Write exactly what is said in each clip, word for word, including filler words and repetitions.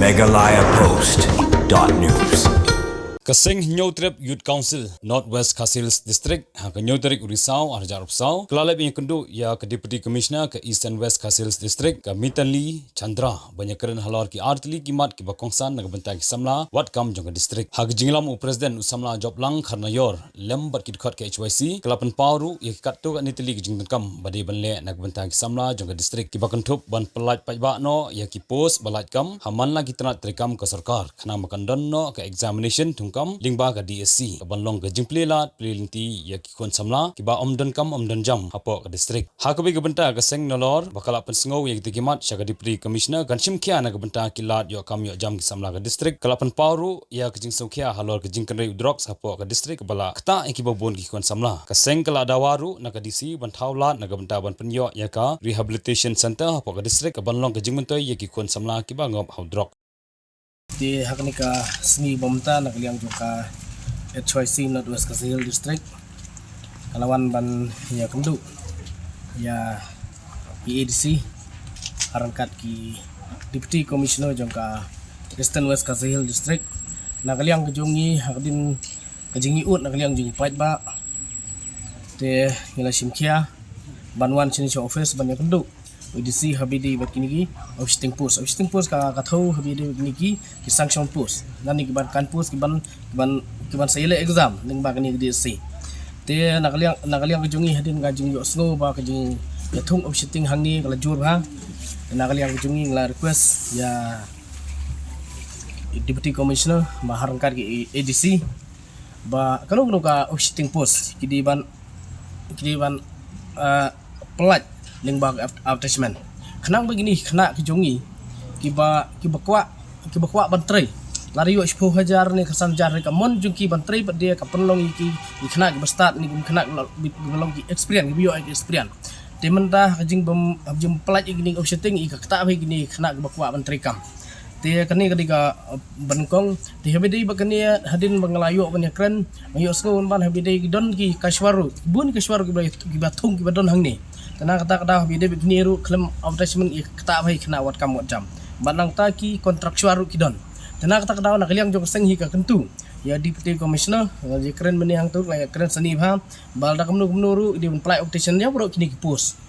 Meghalaya Post dot news. Ka seng Hynñiewtrep Youth Council North West Khasi Hills District ha ka hynñiew tarik u Risaw arhajar arphew saw ka la leit ban ïakynduh ïa ka Deputy Commissioner ka Eastern West Khasi Hills District ka Mitali Chandra ban ïakren halor ki artylli ki mat kiba kongsan na ka bynta ki samla wad kam jong ka district. Ha ka jingïalam u President u samla Joplang Kharnaior lem bad ki dkhot ka H Y C ka la pynpaw ruh ïa ki katto katne tylli ki jingdonkam ba dei ban leh na ka bynta ki samla jong ka district kiba kynthup ban pyllait paidbah noh ïa ki post ba lait kam ha man la ki tnat treikam ka sorkar khnang ba kan don noh ka examination thungkam lyngba ka D S C ka ban long ka jingplie lad plie lynti ïa ki khun samla kiba ym donkam ym donjam hapoh ka district. Ha kaba ïa ka bynta ka seng Nalor ba ka la pynsngew ïa kita ki mat sha ka Deputy Commissioner kan shim khia na ka bynta ki lad ïoh kam ïoh jam ki samla ka district ka la pynpaw ruh ïa ka jingsngewkhia halor ka jingkynrei u drugs hapoh ka district kaba la ktah ïa kiba bun ki khun samla. Ka seng ka la dawa ruh na ka D C ban thaw lad na ka bynta ban pynïoh ïa ka rehabilitation center hapoh ka district ka ban long ka jingmyntoi ïa ki khun samla kiba ngop ha u drok. Te ha kane ka sngi ba mynta na ka liang jong ka H Y C North West Khasi Hills District ka la wan ban ïakynduh ïa ki A D C ha ryngkat ki Deputy Commissioner jong ka Eastern West Khasi Hills District. Na ka liang ka jong ngi ha ka dien ka jingïaud na ka liang jong ngi paidbah. Te ngi la shim khia ban wan shane sha office ban ïakynduh A D C ha ba ïadei bad kine ki office sitting post. Office sitting post ka, ka thew ha ba ïadei bad kine ki, ki sanction post. Lane ki ban kan post ki ban, ki ban, ki ban sa ïaleh exam lyngba kane ka D S C. Te na ka liang, na ka liang ka jong ngi hadien ka jingïohsngew ba ka jingïathung office sitting hangne ka la jur bha. Na ka liang ka jong ngi ngi la request ïa Deputy Commissioner ba ha ryngkat ki A D C ba kano kano ka office sitting post ki dei ban, ki dei ban, ah, pyllait lyngba ka advertisement. Khnang ba kine ki khynnah ki jong ngi kiba, kiba kwah, kiba kwah ban trei, lada ïoh shiphew hajar ne khatsan hajar ne ka mon jong ki ban trei pat de ka pynlong ïa ki, ki khynnah kiba stad ne ki khynnah kiba long ki experience, kiba ïoh ki experience. Te mynta ha ka jingbym, ha ka jingpyllait ïa kine ki office sitting ïa ka ktah bha ïa kine ki khynnah kiba kwah ban trei kam. Te kane ka dei ka, uh, banyngkong. Te ha ba ïadei bad kane hadien ba nga la ïoh ban ïakren, nga ïohsngew ban ha ba ïadei ki don ki cashier ruh, bun ki cashier ruh kiba, kiba thung kiba don hangne. Te na kata ka daw ha ba ïadei bad kine ruh khlem advertisement ïa ka ktah bha ïa ki khynnah wad kam wad jam. Bad nangta ki contractual ruh ki don. Te na kata ka daw na ka liang jong ka seng hi ka kyntu ïa Deputy Commissioner, nga la ïakren mynne hangto, nga la ïakren shane bha ba lada kumno kumno ruh ki dei ban pyllait office sitting ïa baroh kine ki post.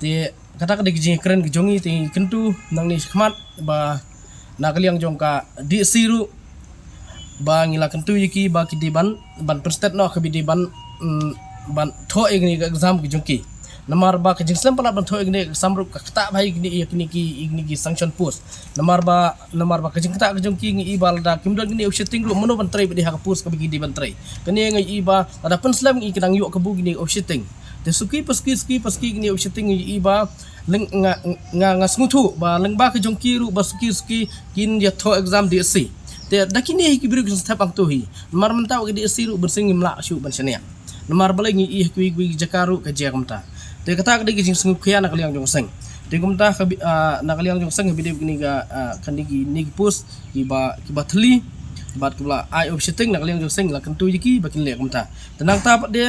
Te kata ka dei ka jingkren ka jong ngi, te ngi kyntu nangne shakhmat ba na ka liang jong ka D S C ruh ba ngi la kyntu ïa ki ba ki dei ban, ban pynstet noh ka ba dei ban, mm, ban thoh ïa kine ka exam ka jong ki. Namar ba ka jingslem palat ban thoh ïa kine ka exam ruh ka ktah bha ïa kine, ïa kine ki, ïa kine ki sanction post. Namar ba, namar ba ka jingktah ka jong ki ngi i ba lada kim don kine office sitting ruh mano ban trei pat de ha ka post kaba ki dei ban trei. Kane ngi i ba lada pynslem ngi i ka dang ïoh kabu kine office sitting. Te suki pa suki, suki pa suki kine office sitting ngi i ba leng nga, nga, nga sngewthuh ba lyngba ka jong ki ruh ba suki suki kin ïa thoh exam D S C. Te da kine hi ki briew ki sngewthuh hangto hi. Namar mynta ka D S C ruh ban seng ngim lah shuh ban shaniah. Namar balei ngi i ha kiwei kiwei ki jaka ruh ka jia kumta. Te kata ka dei ka jingsngewkhia na ka liang jong ka seng. Te kumta ka bi-, ah, na ka liang jong ka seng ha ba ïadei bad kine ka, ah, kane kine ki post kiba, kiba thylli bad kiba la ai office sitting, na ka liang jong ka seng la kyntu ïa ki ba kin leh kumta. Te nangta pat de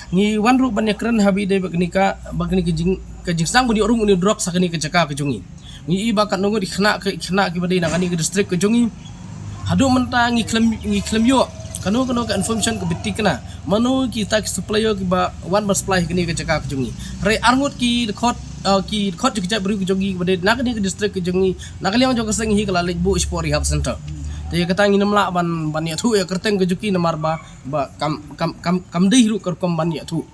ngi wan ruh ban ïakren ha ba ïadei bad kane ka, bad kane ka jing, ka jingsdang ban ïoh rung une u drok sha kane ka jaka ka jong ngi. Ngi i ba katno ngut ki khynnah, ki khynnah kiba dei na kane ka district ka jong ngi. Haduh mynta ngi khlem, ngi khlem ïoh kano kano ka information kaba thikna mano kita ki supplier kiba wan ban supply ha kane ka jaka ka jong ngi. Hynrei ar ngut ki dkhot, ah, ki dkhot jong ki jaitbynriew ka jong ngi kiba dei na kane ka district ka jong ngi, na ka liang jong ka seng hi ka la leit buh shapoh rehab center. Te kata ngim lah ban, ban ïathuh ïa ka kyrteng ka jong ki namar ba, ba kam, kam, kam, kam dei ruh ka rukom ban ïathuh.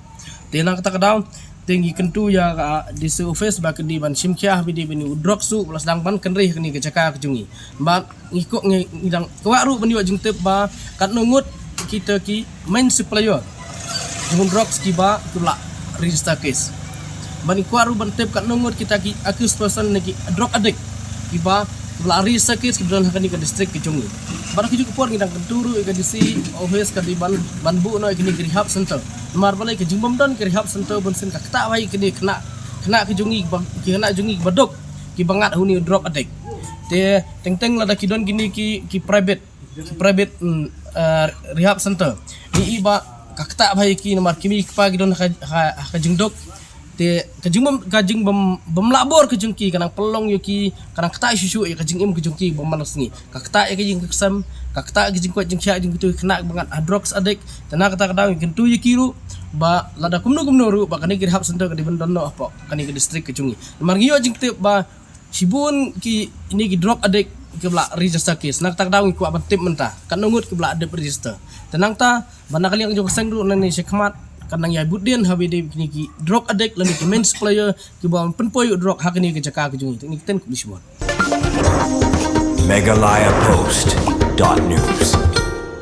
Te na kata ka daw te ngi kyntu ïa ka D C office ba kin dei ban shim khia ha ba ïadei bad une u drok suh ba la sdang ban kynrei ha kane ka jaka ka jong ngi. Bad ngi kwah, ngi, ngi dang kwah ruh ban ïoh jingtip ba katno ngut kita ki main supplier jong u drok kiba, kiba la register case. Bad ngi kwah ruh ban tip katno ngut kita ki accused person ne ki drug addict kiba, kiba la register case kiba don ha kane ka district ka jong ngi. Bad ha kajuh ka por ngi dang kyntu ruh ïa ka D C office ka dei ban, ban buh noh ïa kane ka rehab center. Namar balei ka jingbym don ka rehab center bunsien ka ktah bha ïa kine ki khynnah, khynnah ka jong ngi ba, ki khynnah jong ngi ba duk kiba ngat ha une u drug addict. Te teng teng lada ki don kine ki, ki private, ki private, mm, ah, rehab center, ngi i ba ka ktah bha ïa ki namar ki mei ki kpa ki don ha ka, ha, ha ka jingduk. Te ka jingbym ka jingbym bym lah bor ka jong ki ka nang pynlong ïa ki, ka nang ktah shuh shuh ïa ka jingim ka jong ki bym man la sngi. Ka ktah ïa ka jingkyrkhu, ka ktah ïa ka jingkoit jingkhiah jong kito ki khynnah ba ngat ha drugs addict. Te na kata ka daw ngi kyntu ïa ki ruh ba lada kumno kumno ruh ba kane ka rehab center ka dei ban don noh hapoh kane ka district ka jong ngi. Namar ngi ïoh jingtip ba shibun ki ne ki drug addict kiba la register case. Na kata ka daw ngi kwah ban tip mynta katno ngut kiba la dep register. Te nangta ba na ka liang jong ka seng ruh nangne shakhmat kan nang ïai bud dien ha ba ïadei kine ki drug addict lane ki main supplier kiba pynpoi u drug ha kane ka jaka ka jong ngi. Te ngi ktien khublei shibun. Meghalaya Post dot news.